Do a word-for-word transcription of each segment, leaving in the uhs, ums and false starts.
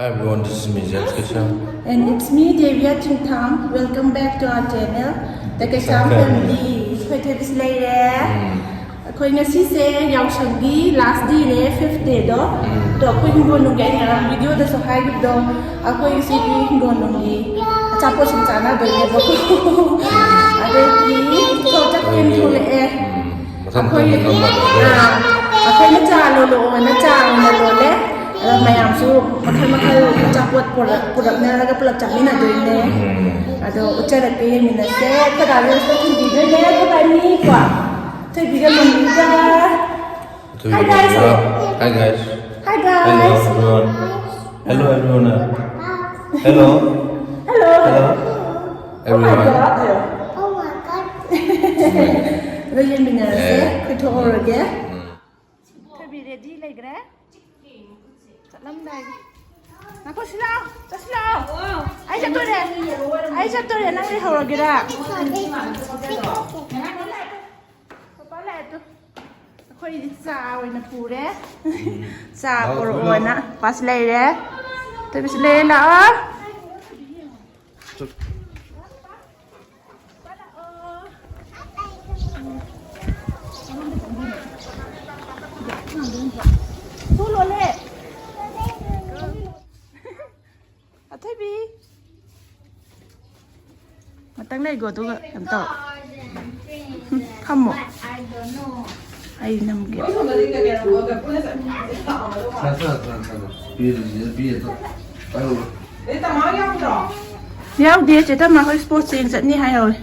Hi everyone, this is me, James Kishore. And it's me, Devia Chingthang. Welcome back to our channel, The Kishore Family. ꯑꯩꯈꯣꯏ ꯊꯣꯏꯕꯤꯁꯨ ꯂꯩꯔꯦ꯫ ꯑꯩꯈꯣꯏ ꯉꯁꯤꯁꯦ ꯌꯥꯎꯁꯪꯒꯤ last dayꯅꯦ, fifth dayꯗꯣ꯫ ꯑꯗꯣ ꯑꯩꯈꯣꯏ ꯍꯤꯡꯒꯣꯜꯅꯨꯡꯒꯤ, ꯑꯩꯅ ꯉꯔꯥꯡ videoꯗꯁꯨ ꯍꯥꯏꯈꯤꯕꯗꯣ, ꯑꯩꯈꯣꯏ ꯉꯁꯤꯗꯤ ꯍꯤꯡꯒꯣꯜꯅꯨꯡꯒꯤ ꯑꯆꯥꯄꯣꯠ ꯁꯨꯝ ꯆꯥꯅꯕꯩꯅꯦꯕ꯫ ꯑꯗꯒꯤ ꯊꯣ-, ꯆꯥꯛꯂꯦꯟ ꯊꯣꯛꯂꯛꯑꯦ꯫ ꯃꯊꯪ ꯑꯩꯈꯣꯏ, ꯃꯊꯪ ꯃꯊꯪ ꯃꯊꯪ ꯑꯥ, ꯑꯩꯈꯣꯏꯅ ꯆꯥ ꯂꯣꯜꯂꯛꯑꯣꯅ ꯆꯥ ꯑꯣꯏꯅ ꯂꯣꯜꯂꯦ꯫ ꯑꯗꯣ ꯃꯌꯥꯝꯁꯨ ꯃꯈꯜ ꯃꯈꯜ ꯑꯆꯥꯄꯣꯠ ꯄꯨꯔꯛ-, ꯄꯨꯔꯛꯅꯔꯒ ꯄꯨꯂꯞ ꯆꯥꯃꯤꯟꯅꯗꯣꯏꯅꯦ꯫ ꯑꯗꯣ ꯎꯠꯆꯔꯛꯀꯦ, ꯌꯦꯡꯃꯤꯟꯅꯁꯦ꯫ ꯑꯩꯈꯣꯏ ꯗꯥ ꯖꯣꯟꯁꯅ ꯊꯤꯟꯕꯤꯗꯣꯏꯅꯦ, ꯑꯩꯈꯣꯏ ꯕꯥꯅꯤꯀꯣ꯫ ꯊꯣꯏꯕꯤꯒ ꯃꯝꯃꯤꯒ꯫ Hi, guys. Hi, guys. Hi, guys. Hello, everyone. Hello, everyone. Hello. Hello. Hello. Oh my God. ꯑꯗꯣ ꯌꯦꯡꯃꯤꯟꯅꯔꯁꯦ꯫ ꯑꯦ꯫ ꯑꯩꯈꯣꯏ ꯊꯣꯛꯍꯧꯔꯒꯦ꯫ ꯎꯝ꯫ ꯊꯣꯏꯕꯤ ready ꯂꯩꯈ꯭ꯔꯦ꯫ ꯆꯠꯂꯝꯗꯥꯏꯒꯤ꯫ ꯉꯥꯏꯈꯣ, ꯁꯤ ꯂꯥꯛꯑꯣ꯫ ꯆꯠꯁꯤ ꯂꯥꯛꯑꯣ꯫ ꯑꯩ ꯆꯠꯇꯣꯔꯦ꯫ ꯑꯩ ꯆꯠꯇꯣꯔꯦ꯫ ꯅꯪ ꯂꯩꯍꯧꯔꯒꯦꯔꯥ? ꯄꯄꯥ ꯂꯥꯛꯑꯦ ꯇꯨ꯫ ꯑꯩꯈꯣꯏꯗꯤ ꯆꯥ ꯑꯣꯏꯅ ꯄꯨꯔꯦ꯫ ꯆꯥ ꯂꯥꯛꯑꯣ, ꯄꯨꯔꯛꯑꯣꯅ꯫ ꯄꯥꯁꯤ ꯂꯩꯔꯦ꯫ ꯊꯣꯏꯕꯤꯁꯨ ꯂꯩꯔꯦ, ꯂꯥꯛꯑꯣ꯫ ꯄꯄꯥ ꯂꯥꯛꯑꯣ꯫ ꯇꯨ ꯂꯣꯜꯂꯦ꯫ ꯑꯊꯣꯏꯕꯤ꯫ ꯉꯥꯛꯇꯪ ꯂꯩꯒꯣ, ꯑꯗꯨꯒ ꯀꯩꯅꯣ ꯇꯧ꯫ ꯐꯝꯃꯣ꯫ ꯑꯩ ꯅꯝꯒꯦ꯫ ꯌꯥꯎꯗꯦ, ꯆꯦ ꯇꯝꯃ ꯍꯣꯏ sports ꯌꯦꯡ ꯆꯠꯅꯤ ꯍꯥꯏꯍꯧꯋꯦ꯫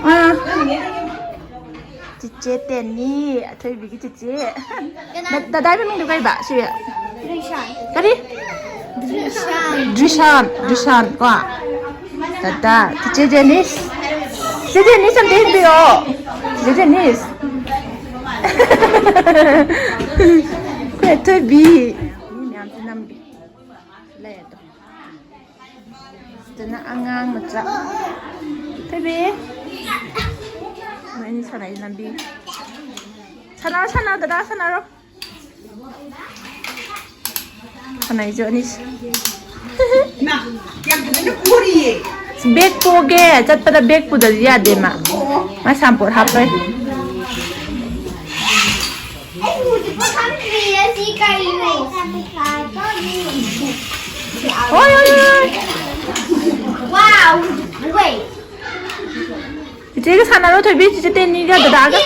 ꯑꯥ꯫ ꯆꯤꯆꯦ ꯇꯦꯅꯤ, ꯑꯊꯣꯏꯕꯤꯒꯤ ꯆꯤꯆꯦ꯫ ꯀꯅꯥ? ꯗ-, ꯗꯗꯥꯏ ꯃꯃꯤꯡꯗꯣ ꯀꯩꯕ? ꯁꯤ꯫ ꯗ꯭ꯔꯤꯁꯥꯟ꯫ ꯀꯔꯤ? ꯗ꯭ꯔꯤꯁꯥꯟ꯫ ꯗ꯭ꯔꯤꯁꯥꯟ, ꯗ꯭ꯔꯤꯁꯥꯟ ꯀꯣ꯫ ꯗꯗꯥ, ꯆꯤꯆꯦ ꯖꯦꯅꯤꯁ꯫ ꯆꯤꯆꯦ ꯖꯦꯅꯤꯁ ꯑꯝꯇ ꯌꯦꯡꯕꯤꯌꯣ꯫ ꯆꯤꯆꯦ ꯖꯦꯅꯤꯁ꯫ ꯑꯩꯈꯣꯏ ꯑꯊꯣꯏꯕꯤ꯫ ꯃꯤ ꯃꯌꯥꯝꯁꯦ ꯅꯝꯒꯦ꯫ ꯂꯩ ꯑꯗꯣ꯫ ꯁꯤꯗꯅ ꯑꯉꯥꯡ ꯃꯆꯥ꯫ ꯊꯣꯏꯕꯤ꯫ ꯃꯣꯏ ꯑꯅꯤ ꯁꯥꯟꯅꯩ ꯂꯝꯕꯤ꯫ ꯁꯥꯟꯅꯔꯣ, ꯁꯥꯟꯅꯔꯣ, ꯗꯗꯥ ꯁꯥꯟꯅꯔꯣ꯫ ꯁꯥꯟꯅꯩꯁꯦ ꯑꯅꯤꯁꯦ꯫ ꯕꯦꯛ ꯄꯣꯒꯦ ꯆꯠꯄꯗ ꯕꯦꯛ ꯄꯨꯗꯗꯤ ꯌꯥꯗꯦ ꯃꯥ꯫ ꯃꯥ ꯁꯥꯝꯄꯣꯠ ꯍꯥꯞꯄꯩ꯫ ꯑꯩ ꯎꯗ꯭ꯔꯤꯕ ꯈꯪꯗ꯭ꯔꯤꯌꯦ ꯁꯤ ꯀꯩꯅꯣ꯫ ꯍꯣꯏ, ꯍꯣꯏ, ꯍꯣꯏ꯫ Wow, wait. ꯆꯤꯆꯦꯒ ꯁꯥꯟꯅꯔꯣ ꯊꯣꯏꯕꯤ, ꯆꯤꯆꯦ ꯇꯦꯅꯤꯒ ꯗꯗꯥꯒ꯫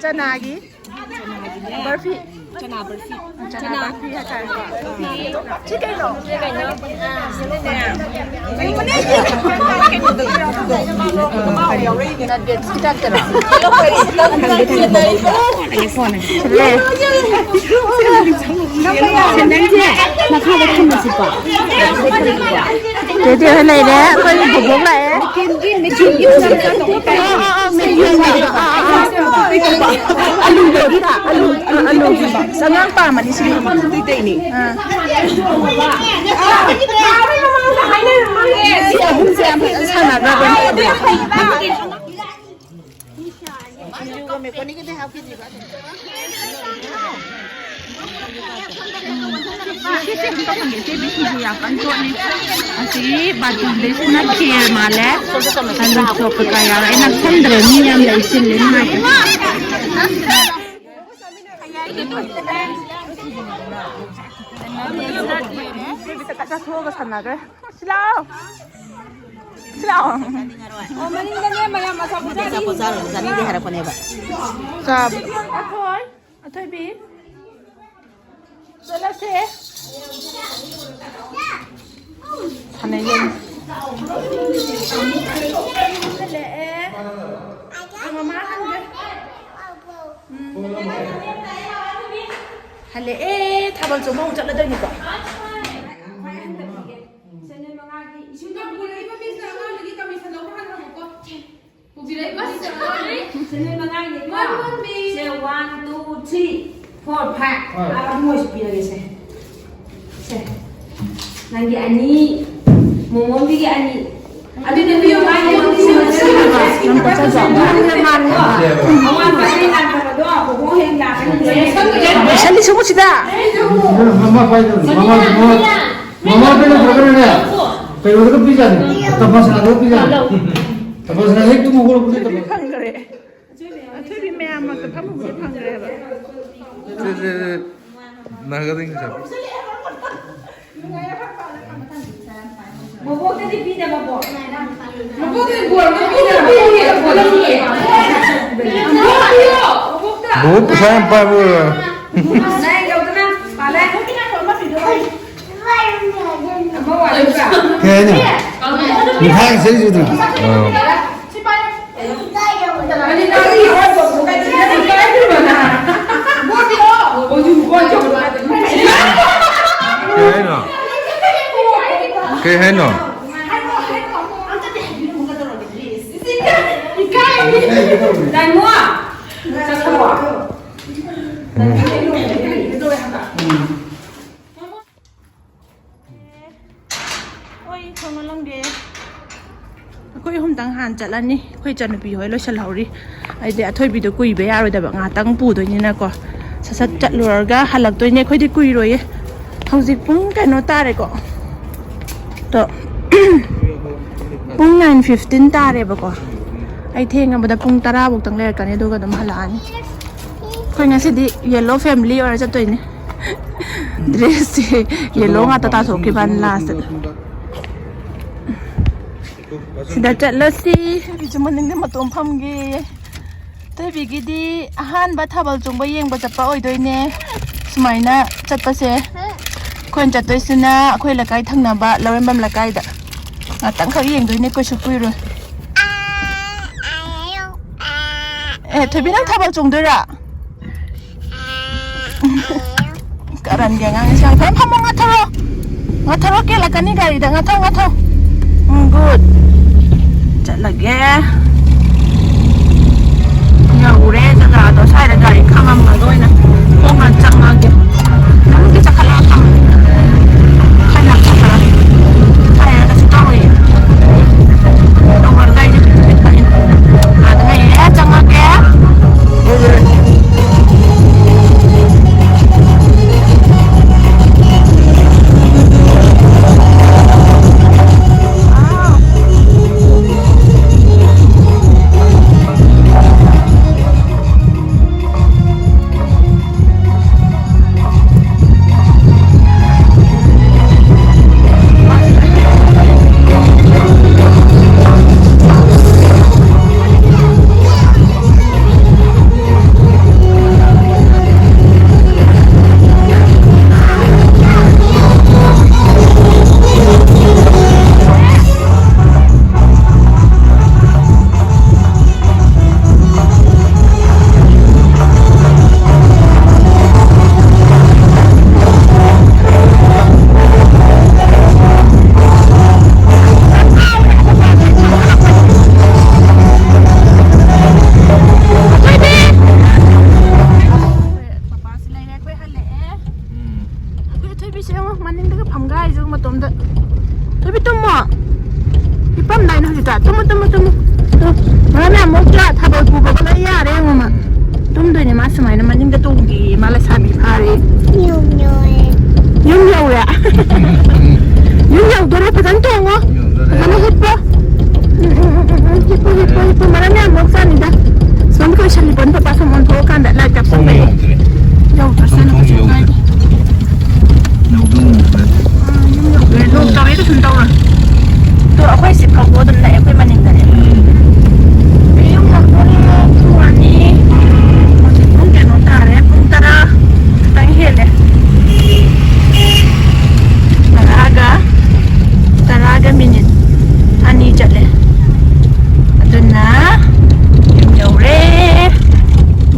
ꯆꯅꯥꯒꯤ ꯕꯔꯐꯤ꯫ ꯆꯅꯥ ꯕꯔꯐꯤ꯫ ꯆꯅꯥ ꯕꯔꯐꯤ ꯍꯥꯏꯇꯥꯔꯦꯀꯣ꯫ ꯁꯤ ꯀꯩꯅꯣ? ꯅꯠꯕꯦꯠꯁꯀꯤ ꯇꯥꯏꯞꯇꯔꯣ? ꯁꯦꯟꯗꯟꯁꯦ ꯃꯈꯥꯗ ꯊꯝꯃꯁꯤꯀꯣ꯫ ꯇꯦꯇꯦ ꯍꯣꯏ ꯂꯩꯔꯦ, ꯑꯩꯈꯣꯏ ꯕꯣꯕꯣꯛ ꯂꯥꯛꯑꯦ꯫ ꯑꯂꯨꯗꯒꯤ, ꯑꯂꯨ, ꯑꯂꯨ, ꯑꯉꯥꯡ ꯄꯥꯝꯃꯅꯤ ꯁꯤꯒꯤ꯫ ꯑꯥ꯫ ꯁꯤ ꯑꯍꯨꯝꯁꯦ ꯌꯥꯝ ꯐꯖꯅ ꯁꯥꯟꯅꯈ꯭ꯔꯕꯅꯤ꯫ ꯁꯤ ꯕꯤꯁꯤꯁꯨ ꯌꯥꯝ ꯀꯟꯅ ꯆꯣꯠꯂꯤ꯫ ꯑꯁꯤꯒꯤ ꯕꯥꯇꯤꯟꯗꯩꯁꯤꯅ ꯈꯦꯔ ꯃꯥꯜꯂꯦ꯫ ꯑꯂꯨ ꯆꯣꯞ ꯀꯩꯀꯥ ꯌꯥꯎꯔꯦ꯫ ꯑꯩ ꯅꯛꯁꯟꯗ꯭ꯔꯦ, ꯃꯤ ꯌꯥꯝ ꯂꯩ, ꯆꯤꯜꯂꯦ, ꯅꯨꯡꯉꯥꯏꯇꯦ꯫ ꯆꯥꯊꯣꯛꯑꯒ ꯁꯥꯟꯅꯈ꯭ꯔꯦ꯫ ꯁꯤ ꯂꯥꯛꯑꯣ꯫ ꯁꯤ ꯂꯥꯛꯑꯣ꯫ ꯑꯣ, ꯃꯅꯤꯡꯗꯅꯦ ꯃꯌꯥꯝ ꯑꯆꯥꯄꯣꯠ ꯆꯥꯔꯤ꯫ ꯑꯆꯥꯄꯣꯠ ꯆꯥꯔꯨꯔꯦ, ꯆꯥꯅꯤꯡꯗꯦ ꯍꯥꯏꯔꯛꯄꯅꯦꯕ꯫ ꯆꯥꯕ꯫ ꯑꯊꯣꯏ, ꯑꯊꯣꯏꯕꯤ꯫ ꯆꯠꯂꯁꯦ꯫ ꯁꯥꯟꯅꯩꯌꯦ꯫ ꯍꯜꯂꯛꯑꯦ꯫ ꯑ, ꯃꯃꯥ ꯍꯟꯈ꯭ꯔꯦ꯫ ꯎꯝ꯫ ꯍꯜꯂꯛꯑꯦ꯫ ꯊꯥꯕꯜ ꯆꯣꯡꯕ ꯑꯃꯨꯛ ꯆꯠꯂꯗꯣꯏꯅꯤꯀꯣ꯫ ꯆꯦꯅꯦꯜ ꯃꯉꯥꯒꯤ ꯏꯁꯤꯡ ꯄꯨꯔꯛꯏꯕ ꯃꯤꯁꯤꯅ ꯑꯉꯥꯡꯗꯒꯤ ꯀꯃꯤꯁꯟ ꯂꯧꯕ ꯍꯥꯟꯅ ꯍꯪꯉꯨꯀꯣ꯫ ꯄꯨꯕꯤꯔꯛꯏꯕ ꯃꯤꯁꯤꯅ ꯑꯉꯥꯡꯗꯒꯤ ꯆꯦꯅꯦꯜ ꯃꯉꯥꯒꯤꯅꯦꯀꯣ꯫ ꯁꯦ, one, two, three, four, five꯫ ꯍꯣꯏ꯫ ꯑꯥ, ꯑꯕꯨꯡꯉꯣꯁꯨ ꯄꯤꯔꯒꯦ ꯁꯦ꯫ ꯁꯦ꯫ ꯅꯪꯒꯤ ꯑꯅꯤ, ꯃꯣꯃꯣꯟꯕꯤꯒꯤ ꯑꯅꯤ꯫ ꯂꯣꯏꯁꯜꯂꯤ ꯁꯤꯒꯨꯝꯕꯁꯤꯗ꯫ ꯃꯃꯥ ꯄꯥꯏꯗꯕꯅꯤ꯫ ꯃꯃꯥ, ꯃꯃꯥ, ꯃꯃꯥ ꯄꯥꯏꯗꯕꯅꯤꯅꯦ꯫ ꯀꯩꯅꯣꯗꯒ ꯄꯤꯖꯥꯠꯅꯤ꯫ ꯇꯄꯥꯁꯅꯥꯗꯒ ꯄꯤꯖꯥꯠꯅꯤ꯫ ꯇꯄꯥꯁꯅꯥ ꯍꯦꯛ ꯇꯨꯝ ꯍꯧꯒꯠꯂꯛꯄꯗ ꯇꯄꯥꯁꯅꯥ꯫ ꯐꯪꯈ꯭ꯔꯦ꯫ ꯑꯊꯣꯏꯕꯤ ꯃꯌꯥꯝ ꯃꯔꯛꯇ ꯐꯝꯃꯨꯕꯗꯤ ꯐꯪꯈ꯭ꯔꯦꯕ꯫ ꯁꯦ, ꯁꯦ, ꯁꯦ꯫ ꯅꯥꯒꯗꯤꯡ ꯁꯥ꯫ ꯃꯕꯣꯛꯇꯗꯤ ꯄꯤꯗꯕ ꯕꯣ꯫ ꯃꯕꯣꯛꯇꯗꯤ ꯕꯣ, ꯃꯕꯣꯛꯇꯗꯤ ꯄꯤꯔꯣꯏ, ꯕꯣ ꯂꯧꯔꯣꯏ꯫ ꯕꯣꯛ ꯄꯤꯌꯣ, ꯃꯕꯣꯛꯇ꯫ ꯕꯣꯛ ꯄꯩꯁꯥ ꯌꯥꯝ ꯄꯥꯏꯕ ꯑꯣꯏꯔꯣ꯫ ꯅꯪ ꯌꯧꯗꯅ, ꯄꯥꯜꯂꯦ꯫ ꯑꯃ ꯋꯥꯠꯂꯤꯕ꯭ꯔꯥ? ꯀꯩ ꯍꯥꯏꯅꯣ? ꯃꯤꯊꯥꯏ ꯆꯠꯂꯤꯁꯤ ꯎꯗ꯭ꯔꯣ? ꯑꯥ꯫ ꯀꯩ ꯍꯥꯏꯅꯣ? ꯀꯩ ꯍꯥꯏꯅꯣ? ꯍꯣꯏ, ꯊꯣꯡ ꯂꯣꯜꯂꯝꯒꯦ꯫ ꯑꯩꯈꯣꯏ ꯑꯍꯨꯝꯗꯪ ꯍꯥꯟꯅ ꯆꯠꯂꯅꯤ꯫ ꯑꯩꯈꯣꯏ ꯏꯆꯟꯅꯨꯄꯤ ꯍꯣꯏ ꯂꯣꯏꯁꯤꯜꯍꯧꯔꯤ꯫ ꯑꯩꯗꯤ ꯑꯊꯣꯏꯕꯤꯗꯣ ꯀꯨꯏꯕ ꯌꯥꯔꯣꯏꯗꯕ, ꯉꯥꯏꯍꯥꯛꯇꯪ ꯄꯨꯗꯣꯏꯅꯤꯅꯀꯣ꯫ ꯁꯠ ꯁꯠ ꯆꯠꯂꯨꯔꯒ ꯍꯜꯂꯛꯇꯣꯏꯅꯦ꯫ ꯑꯩꯈꯣꯏꯗꯤ ꯀꯨꯏꯔꯣꯏꯌꯦ꯫ ꯍꯧꯖꯤꯛ ꯄꯨꯡ ꯀꯩꯅꯣ ꯇꯥꯔꯦꯀꯣ꯫ ꯇꯣ꯫ ꯄꯨꯡ ꯅꯥꯏꯟ ꯐꯤꯐꯇꯤꯟ ꯇꯥꯔꯦꯕꯀꯣ꯫ ꯑꯩ ꯊꯦꯡꯉꯕꯗ ꯄꯨꯡ ꯇꯔꯥ ꯐꯥꯎꯇꯪ ꯂꯩꯔꯛꯀꯅꯤ, ꯑꯗꯨꯒ ꯑꯗꯨꯝ ꯍꯜꯂꯛꯑꯅꯤ꯫ ꯑꯩꯈꯣꯏ ꯉꯁꯤꯗꯤ ꯌꯦꯜꯂꯣ ꯐꯦꯃꯤꯂꯤ ꯑꯣꯏꯔ ꯆꯠꯇꯣꯏꯅꯦ꯫ ꯗ꯭ꯔꯦꯁꯁꯦ ꯌꯦꯜꯂꯣ ꯉꯥꯛꯇ ꯇꯥꯊꯣꯛꯈꯤꯕꯅꯤ ꯂꯥꯁꯇ꯫ ꯁꯤꯗ ꯆꯠꯂꯁꯤ꯫ ꯑꯩꯁꯨ ꯃꯅꯤꯡꯗ ꯃꯇꯣꯝ ꯐꯝꯒꯦ꯫ ꯊꯣꯏꯕꯤꯒꯤꯗꯤ ꯑꯍꯥꯟꯕ ꯊꯥꯕꯜ ꯆꯣꯡꯕ ꯌꯦꯡꯕ ꯆꯠꯄ ꯑꯣꯏꯗꯣꯏꯅꯦ꯫ ꯁꯨꯃꯥꯏꯅ ꯆꯠꯄꯁꯦ꯫ ꯑꯩꯈꯣꯏꯅ ꯆꯠꯇꯣꯏꯁꯤꯅ ꯑꯩꯈꯣꯏ ꯂꯩꯀꯥꯏ ꯊꯪꯅꯕ ꯂꯧꯔꯦꯝꯕꯝ ꯂꯩꯀꯥꯏꯗ꯫ ꯉꯥꯛꯇꯪꯈꯛ ꯌꯦꯡꯗꯣꯏꯅꯦ, ꯀꯩꯁꯨ ꯀꯨꯏꯔꯣꯏ꯫ ꯑꯦ, ꯊꯣꯏꯕꯤ, ꯅꯪ ꯊꯥꯕꯜ ꯆꯣꯡꯗꯣꯏꯔꯥ? ꯀꯔꯟꯒꯤ ꯑꯉꯥꯡꯅꯤ ꯁꯤ꯫ ꯐꯝ, ꯐꯝꯃꯣ, ꯉꯥꯊꯔꯣ꯫ ꯉꯥꯊꯔꯣ, ꯀꯦꯜꯂꯛꯀꯅꯤ ꯒꯥꯔꯤꯗ꯫ ꯉꯥꯊꯧ, ꯉꯥꯊꯧ꯫ ꯎꯝ, good꯫ ꯆꯠꯂꯒꯦ꯫ ꯌꯧꯔꯦ ꯖꯒꯥꯗꯣ꯫ ꯁ꯭ꯋꯥꯏꯗ ꯒꯥꯔꯤ ꯈꯥꯝꯃꯝꯃꯒ ꯑꯣꯏꯅ ꯈꯣꯡꯅ ꯆꯪꯉꯒꯦ꯫ ꯅꯪꯗꯤ ꯆꯠꯈꯠꯂꯛꯑꯣ, ꯈꯥꯝꯃꯣ꯫ ꯈꯔ ꯌꯥꯝ ꯆꯠꯈꯠꯂꯣ꯫ ꯁ꯭ꯋꯥꯏꯗ ꯀꯩꯁꯨ ꯇꯧꯔꯣꯏꯌꯦ꯫ ꯐꯝꯒꯥꯏꯁꯨ ꯃꯇꯣꯝꯗ꯫ ꯊꯣꯏꯕꯤ, ꯇꯨꯝꯃꯣ꯫ ꯍꯤꯞꯄꯝꯗꯥꯏꯅꯦ ꯍꯧꯖꯤꯛꯇ꯫ ꯇꯨꯝꯃꯣ, ꯇꯨꯝꯃꯣ, ꯇꯨꯝꯃꯣ꯫ ꯇꯨꯝ꯫ ꯃꯔꯝ ꯌꯥꯝ ꯃꯣꯛꯇ꯭ꯔꯥ? ꯊꯥꯕꯜ ꯄꯨꯕꯒ ꯂꯣꯏ ꯌꯥꯔꯦ, ꯌꯦꯡꯉꯣ ꯃꯥ꯫ ꯇꯨꯝꯗꯣꯏꯅꯦ ꯃꯥ ꯁꯨꯃꯥꯏꯅ ꯃꯅꯤꯡꯗ ꯇꯣꯡꯈꯤꯌꯦ꯫ ꯃꯥ ꯂꯩꯁꯥꯕꯤ ꯐꯥꯔꯦ꯫ ꯌꯨꯝ ꯌꯧꯔꯦ꯫ ꯌꯨꯝ ꯌꯧꯔꯦ? ꯌꯨꯝ ꯌꯧꯗꯣꯔꯦ꯫ ꯐꯖꯅ ꯇꯣꯡꯉꯣ꯫ ꯌꯧꯗꯣꯔꯦ꯫ ꯐꯖꯅ ꯍꯤꯞꯄꯣ꯫ ꯎꯝ, ꯎꯝ, ꯎꯝ, ꯎꯝ, ꯎꯝ꯫ ꯍꯤꯞꯄꯣ, ꯍꯤꯞꯄꯣ, ꯍꯤꯞꯄꯣ꯫ ꯃꯔꯝ ꯌꯥꯝ ꯃꯣꯛꯆꯥꯅꯤꯗ꯫ ꯁꯣꯝ ꯀꯣꯏꯁꯜꯂꯤꯕꯣ? ꯄꯄꯥ ꯁꯣꯝ ꯑꯣꯟꯊꯣꯛꯑꯀꯥꯟꯗ ꯂꯥꯏꯠ ꯊꯣꯡ ꯀꯥꯞꯁꯟꯕ꯫ ꯌꯧꯗ꯭ꯔꯦ꯫ ꯌꯧꯗ꯭ꯔꯁꯅꯨ, ꯊꯣꯡ ꯀꯩꯁꯨ ꯌꯧꯗ꯭ꯔꯦ꯫ ꯀꯥꯏꯗꯦ꯫ ꯌꯧꯗꯣꯔꯦ꯫ ꯑꯥ, ꯌꯨꯝ ꯌꯧꯗꯣꯔꯦ꯫ ꯅꯣꯡ ꯇꯧꯔꯦ, ꯀꯩꯁꯨꯝ ꯇꯧꯔꯣꯏ꯫ ꯇꯣ, ꯑꯩꯈꯣꯏ ꯁꯤ ꯐꯥꯎꯕ ꯑꯗꯨꯝ ꯂꯥꯛꯑꯦ, ꯑꯩꯈꯣꯏ ꯃꯅꯤꯡꯗꯅꯦ꯫ ꯎꯝ꯫ ꯑꯩ ꯌꯨꯝ ꯌꯧꯗꯣꯔꯦ, ꯄꯨꯡ ꯑꯅꯤ꯫ ꯍꯧꯖꯤꯛ ꯄꯨꯡ ꯀꯩꯅꯣ ꯇꯥꯔꯦ, ꯄꯨꯡ ꯇꯔꯥ ꯈꯤꯇꯪ ꯍꯦꯜꯂꯦ꯫ ꯇꯔꯥꯒ, ꯇꯔꯥꯒ ꯃꯤꯅꯤꯠ ꯑꯅꯤ ꯆꯠꯂꯦ꯫ ꯑꯗꯨꯅ ꯌꯨꯝ ꯌꯧꯔꯦ꯫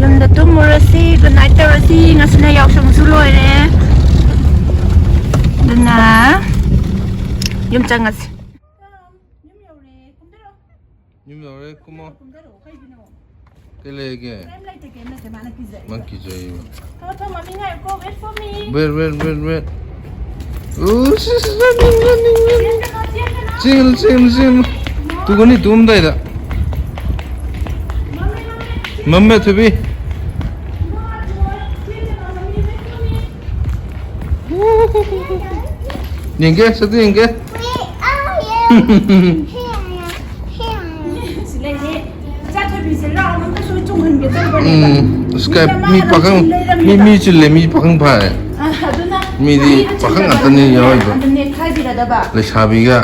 ꯌꯨꯝꯗ ꯇꯨꯝꯃꯨꯔꯁꯤ, good night ꯇꯧꯔꯁꯤ꯫ ꯉꯁꯤꯅ ꯌꯥꯎꯁꯪꯁꯨ ꯂꯣꯏꯔꯦ꯫ ꯑꯗꯨꯅ ꯌꯨꯝ ꯆꯪꯉꯁꯤ꯫ ꯌꯨꯝ ꯌꯧꯔꯦ, ꯀꯨꯝꯊꯔꯛꯑꯣ꯫ ꯌꯨꯝ ꯌꯧꯔꯦ, ꯀꯨꯝꯃꯣ꯫ ꯀꯨꯝꯊꯔꯛꯑꯣ, ꯀꯩꯒꯤꯅꯣ? ꯀꯩ ꯂꯩꯔꯒꯦ? ꯀꯩꯝ ꯂꯩꯇꯦ, ꯀꯩꯝ ꯂꯩꯇꯦ, ꯃꯥꯅ ꯀꯤꯖꯩ꯫ ꯃꯥ ꯀꯤꯖꯩꯕ꯫ ꯊꯝꯃꯣ, ꯊꯝꯃꯣ, ꯃꯃꯤ ꯉꯥꯏꯌꯨꯀꯣ, wait for me꯫ Wait, wait, wait, wait꯫ ꯎ, ꯁꯤ, ꯁꯤ, ꯁꯤ, ꯆꯦꯟꯒꯅꯣ, ꯆꯦꯟꯒꯅꯣ꯫ ꯆꯦꯜꯂꯨ, ꯆꯦꯜꯂꯨ, ꯆꯦꯜꯂꯨ꯫ ꯇꯨꯒꯅꯤ, ꯇꯨꯝꯃꯝꯗꯥꯏꯗ꯫ ꯃꯝꯃꯦ, ꯃꯝꯃꯦ꯫ ꯃꯝꯃꯦ, ꯊꯣꯏꯕꯤ꯫ ꯆꯦꯟꯒꯅꯣ, ꯃꯃꯤ, wait for me꯫ ꯌꯦꯡꯒꯦ, ꯁꯛꯇꯨ ꯌꯦꯡꯒꯦ꯫ ꯁꯤ ꯂꯩꯔꯦ꯫ ꯏꯆꯥ ꯊꯣꯏꯕꯤꯁꯦ round ꯑꯝꯇꯁꯨ ꯆꯣꯡꯍꯟꯒꯦ ꯇꯧꯕꯅꯦꯕ꯫ ꯎꯝ, ꯑꯁ, ꯀꯥꯏ, ꯃꯤ ꯃꯤ ꯑꯗꯨꯝ ꯄꯥꯈꯪ, ꯆꯤꯟ ꯂꯩꯔꯝꯃꯦꯕ꯫ ꯃꯤ, ꯃꯤ ꯆꯤꯜꯂꯦ, ꯃꯤ ꯄꯥꯈꯪ ꯐꯥꯔꯦ꯫ ꯑ, ꯑꯗꯨꯅ ꯃꯤꯗꯤ ꯃꯤꯗꯣ ꯄꯥꯈꯪ ꯆꯤꯟꯕ ꯉꯥꯛꯇꯅꯤ ꯃꯔꯝꯅ ꯌꯥꯎꯔꯤꯗꯣ꯫ ꯑꯗꯨꯝ ꯅꯦꯛꯈꯥꯏꯕꯤꯔꯗꯕ꯫ ꯂꯩꯁꯥꯕꯤꯒ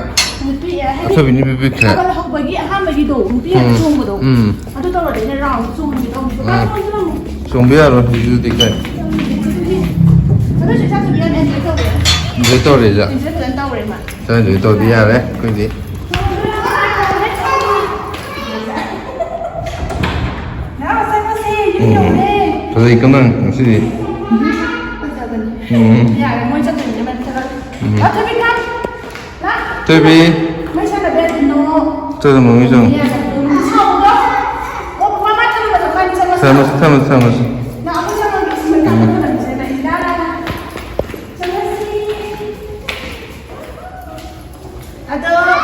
ꯅꯨꯄꯤ, ꯍꯥꯏꯗꯤ, ꯑꯊꯣꯏꯕꯤ ꯅꯨꯄꯤ ꯄꯤꯛꯈ꯭ꯔꯦ꯫ ꯊꯥꯕꯜ ꯍꯧꯕꯒꯤ ꯑꯍꯥꯟꯕꯒꯤꯗꯣ, ꯅꯨꯄꯤ ꯉꯥꯛꯇ ꯎꯝ, ꯆꯣꯡꯕꯗꯣ꯫ ꯎꯝ꯫ ꯑꯗꯨ ꯇꯧꯔꯗꯤ ꯑꯩꯅ round ꯆꯣꯡꯍꯟꯒꯦ ꯇꯧꯕꯅꯦꯕ꯫ ꯎꯝ꯫ ꯀꯥꯏꯗ ꯆꯣꯡꯍꯟꯒꯦ ꯇꯧꯕꯅꯦ? ꯆꯣꯡꯕ ꯌꯥꯔꯣꯏ ꯍꯧꯖꯤꯛ ꯍꯧꯖꯤꯛꯇꯤ ꯀꯥꯏ꯫ ꯑꯗꯨꯁꯨ ꯏꯆꯥ ꯊꯣꯏꯕꯤ ꯌꯥꯝ enjoy ꯇꯧꯋꯦ꯫ Enjoy ꯇꯧꯔꯦ, ꯏꯆꯥ꯫ Enjoy ꯐꯖꯅ ꯇꯧꯔꯦ ꯃꯥ꯫ ꯏꯆꯥ enjoy ꯇꯧꯔꯗꯤ ꯌꯥꯔꯦ ꯑꯩꯈꯣꯏꯗꯤ꯫ ꯅꯅꯥꯎ ꯆꯪꯉꯁꯦ, ꯌꯨꯝ ꯎꯝ꯫ ꯌꯧꯔꯦ꯫ ꯐꯖꯩꯀꯣ ꯅꯪ ꯉꯁꯤꯗꯤ꯫ ꯐꯖꯕꯅꯤ꯫ ꯎꯝ꯫ ꯌꯥꯔꯦ, ꯃꯣꯏ ꯆꯠꯇꯣꯏꯅꯦ, ꯃꯊꯛꯇ꯫ ꯎꯝ꯫ ꯂꯥꯛ, ꯊꯣꯏꯕꯤ, come꯫ ꯂꯥꯛ꯫ ꯊꯣꯏꯕꯤ꯫ ꯃꯩ ꯁꯥꯟꯅꯕ ꯌꯥꯗꯦ, no꯫ ꯆꯠꯂꯣ, ꯃꯃꯤ ꯆꯪꯉꯣ꯫ ꯌꯥꯗꯦ, ꯁꯥꯎꯕꯗꯣ꯫ ꯑꯣ, ꯃꯃꯥ ꯊꯝꯃꯣ, ꯊꯝꯃꯣ, ꯊꯝꯃꯣ꯫ ꯊꯝꯃꯁꯤ, ꯊꯝꯃꯁꯤ, ꯊꯝꯃꯁꯤ꯫ ꯂꯥꯛꯑꯣ, ꯆꯪꯉꯣ, ꯎꯝ꯫ ꯂꯥꯛꯑꯣ, ꯂꯥꯛꯑꯣ꯫ ꯆꯪꯉꯁꯤ꯫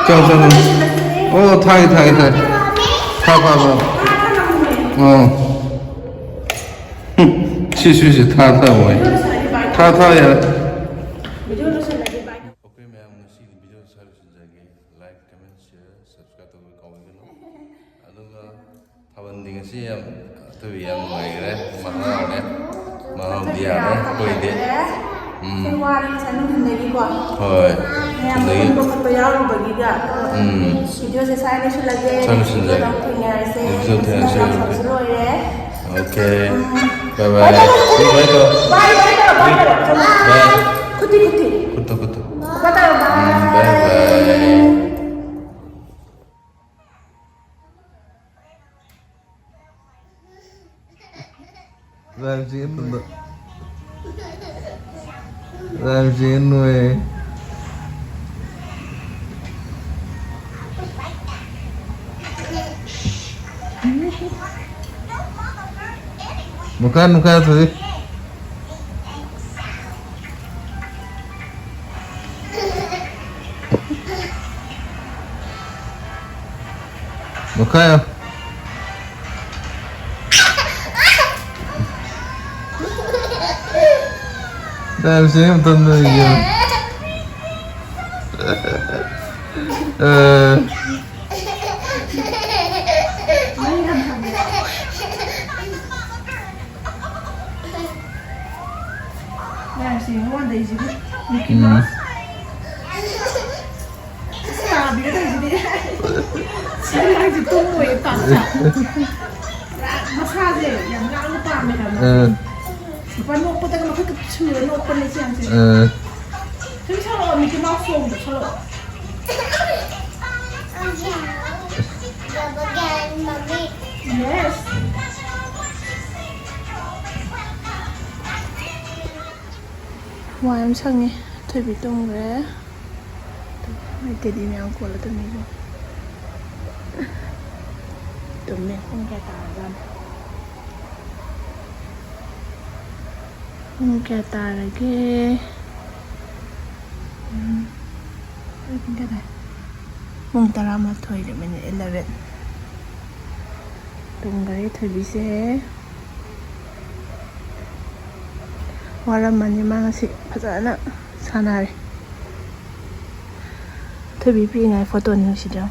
ꯆꯪꯉꯣ, ꯆꯪꯉꯣ꯫ ꯑꯣ, ꯊꯥꯒꯦ, ꯊꯥꯒꯦ, ꯊꯥꯒꯦ꯫ ꯊꯥ, ꯊꯥ, ꯊꯥ꯫ ꯑꯣ꯫ ꯁꯤ, ꯁꯤ, ꯁꯤ, ꯊꯥ, ꯊꯥ, ꯃꯣꯏ꯫ ꯊꯥ, ꯊꯥ, ꯌꯥꯔꯦ꯫ ꯑꯩꯈꯣꯏ ꯃꯌꯥꯝ ꯉꯁꯤꯗꯤ video ꯁ꯭ꯋꯥꯏꯗ ꯂꯣꯏꯁꯤꯟꯖꯔꯒꯦ꯫ Like, comment, share, subscribe ꯇꯧꯕ ꯀꯥꯎꯕꯤꯒꯅꯨ꯫ ꯑꯗꯨꯒ ꯊꯥꯕꯜꯗꯤ ꯉꯁꯤ ꯌꯥꯝ ꯑꯊꯣꯏꯕꯤ ꯌꯥꯝ ꯅꯨꯡꯉꯥꯏꯈ꯭ꯔꯦ꯫ ꯃꯍꯥꯎꯅꯦ꯫ ꯃꯍꯥꯎꯗꯤ ꯌꯥꯔꯦ ꯑꯩꯈꯣꯏꯗꯤ꯫ ꯎꯝ꯫ ꯁꯤ ꯋꯥꯔꯦ ꯉꯁꯥꯏ ꯅꯨꯡꯊꯤꯜꯗꯒꯤꯀꯣ꯫ ꯍꯣꯏ꯫ ꯃꯌꯥꯝ ꯑꯗꯒꯤ ꯄꯨꯟꯕ ꯈꯣꯠꯄ ꯌꯥꯎꯔꯨꯕꯒꯤꯒ꯫ ꯎꯝ꯫ Videoꯁꯦ ꯁ꯭ꯋꯥꯏ ꯂꯣꯏꯁꯤꯜꯂꯒꯦ꯫ ꯁ꯭ꯋꯥꯏ ꯂꯣꯏꯁꯤꯜꯂꯒꯦ꯫ Videoꯗ ꯑꯃꯨꯛ ꯊꯦꯡꯅꯔꯁꯦ꯫ Videoꯗ ꯊꯦꯡꯅꯔꯁꯦ꯫ ꯉꯁꯤꯒꯤ ꯌꯥꯝ ꯁꯥꯡꯕꯁꯨ ꯂꯣꯏꯔꯦ꯫ OK꯫ ꯎꯝ꯫ Bye bye꯫ Bye bye꯫ Bye bye꯫ Bye bye꯫ Bye꯫ ꯈꯨꯠꯇꯤ, ꯈꯨꯠꯇꯤ꯫ ꯈꯨꯠꯇ, ꯈꯨꯠꯇ꯫ ꯈꯨꯠꯇ ꯇꯧꯔꯣ꯫ ꯎꯝ, bye bye꯫ ꯔꯥꯏꯝꯁꯤꯡ ꯑꯗꯨꯗ꯫ ꯔꯥꯏꯝꯁꯤꯡ ꯅꯣꯏ꯫ ꯃꯈꯥ, ꯃꯈꯥ ꯊꯣꯏ꯫ ꯃꯈꯥ ꯌꯥꯝ꯫ ꯌꯥꯝ ꯁꯦꯝ ꯃꯇꯝꯗ ꯌꯦꯡꯉꯣ꯫ ꯑ꯫ ꯌꯥꯔꯦꯁꯦ, ꯌꯦꯡꯉꯣ, ꯋꯥꯟꯗꯩꯁꯤꯕꯨ꯫ ꯃꯤꯀꯤ ꯎꯝ꯫ ꯃꯥꯎꯁ꯫ ꯑꯁ, ꯇꯥꯕꯤꯒ ꯇꯧꯔꯤꯁꯤꯗꯤ꯫ ꯁꯤ ꯑꯉꯥꯡꯁꯤ ꯇꯨꯝꯃꯣꯏꯌꯦ, ꯄꯥꯛ ꯆꯥ꯫ ꯄꯨꯔꯥ ꯃꯁꯥꯁꯦ ꯌꯥꯝ ꯂꯥꯡꯕ ꯄꯥꯝꯃꯦ ꯍꯥꯏꯕ꯫ ꯑ꯫ ꯂꯨꯄꯥ ꯅꯣꯛꯄꯗꯒ ꯃꯈꯨꯠꯀ ꯁꯨꯔ ꯅꯣꯛꯄꯅꯦ ꯁꯤ ꯑꯉꯥꯡꯁꯦ꯫ ꯑ꯫ ꯁꯨꯝ ꯁꯥꯔꯛꯑꯣ, ꯃꯤꯀꯤ ꯃꯥꯎꯁ ꯆꯣꯡꯗꯣ ꯁꯥꯔꯛꯑꯣ꯫ Yes. ꯋꯥꯏ ꯑꯃ ꯁꯪꯉꯦ꯫ ꯊꯣꯏꯕꯤ ꯇꯨꯝꯈ꯭ꯔꯦ꯫ ꯃꯣꯏ ꯇꯦꯗꯤ ꯃꯌꯥꯝ ꯀꯣꯜꯂ ꯇꯨꯝꯃꯤꯁꯦ꯫ ꯇꯨꯝꯃꯦ꯫ ꯄꯨꯡ ꯀꯌꯥ ꯇꯥꯔꯖꯥꯠꯅꯣ? ꯄꯨꯡ ꯀꯌꯥ ꯇꯥꯔꯒꯦ? ꯎꯝ꯫ ꯑꯩ ꯄꯨꯡ ꯀꯌꯥ ꯇꯥꯏ? ꯄꯨꯡ ꯇꯔꯥꯃꯥꯊꯣꯏꯗ ꯃꯤꯅꯤꯠ ꯑꯦꯂꯚꯦꯟ ꯇꯨꯝꯈꯔꯦ ꯊꯣꯏꯕꯤꯁꯦ꯫ ꯋꯥꯔꯝꯃꯅꯤ ꯃꯥ ꯉꯁꯤ ꯐꯖꯅ ꯁꯥꯟꯅꯔꯦ꯫ ꯊꯣꯏꯕꯤ ꯄꯤꯛꯏꯉꯥꯏ ꯐꯣꯇꯣꯅꯤ ꯁꯤꯗ꯫